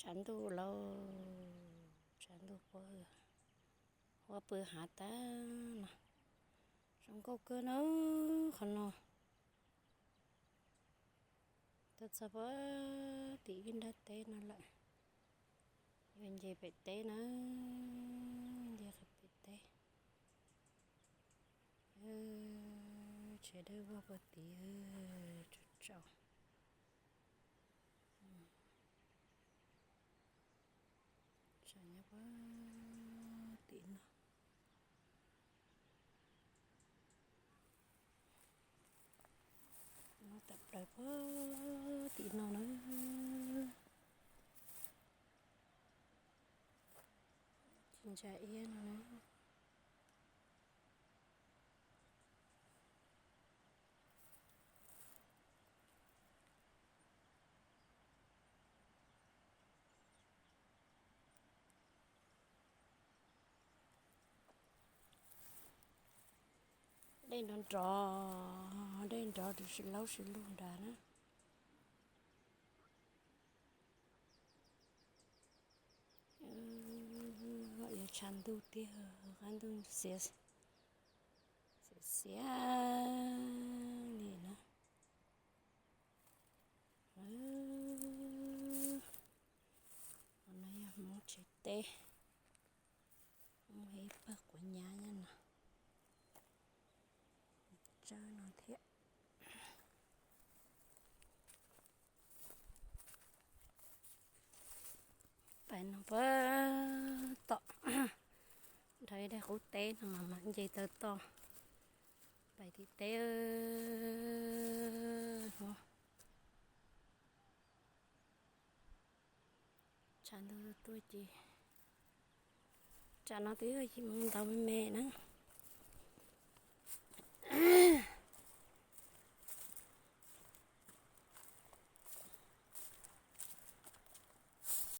Tshav ntuj lauj, tshav ntuj huab, huab pw hav tag no. Zoo nkauj kawg na qhov no. Tuaj txog puag tim ib nrab teb no lawm. Yuav nce pem teb na, nce qhov pem teb. Tsev dawb vog puag tid, tsaus tsaus. Tshav nyob puag tim no. Nyob tawm plaws puag tim no na. Tsis ntsa iab no na. Dej nrov nrov, dej nrov tus sib laub sib lug nrad na. Yuav tshav ntuj tiag, qab ntuj xiav, xiav xiav li na. No yog Hmoob tsev teb, muaj ib pawg quav nyab nyob no, tsawb no thiab. Pais no puag tom nrad ib daim qub teb no mas mam nce taw toj pais tim teb no. Tshav ntuj tuaj ces tsam no twb yog yim moos ntau me me na.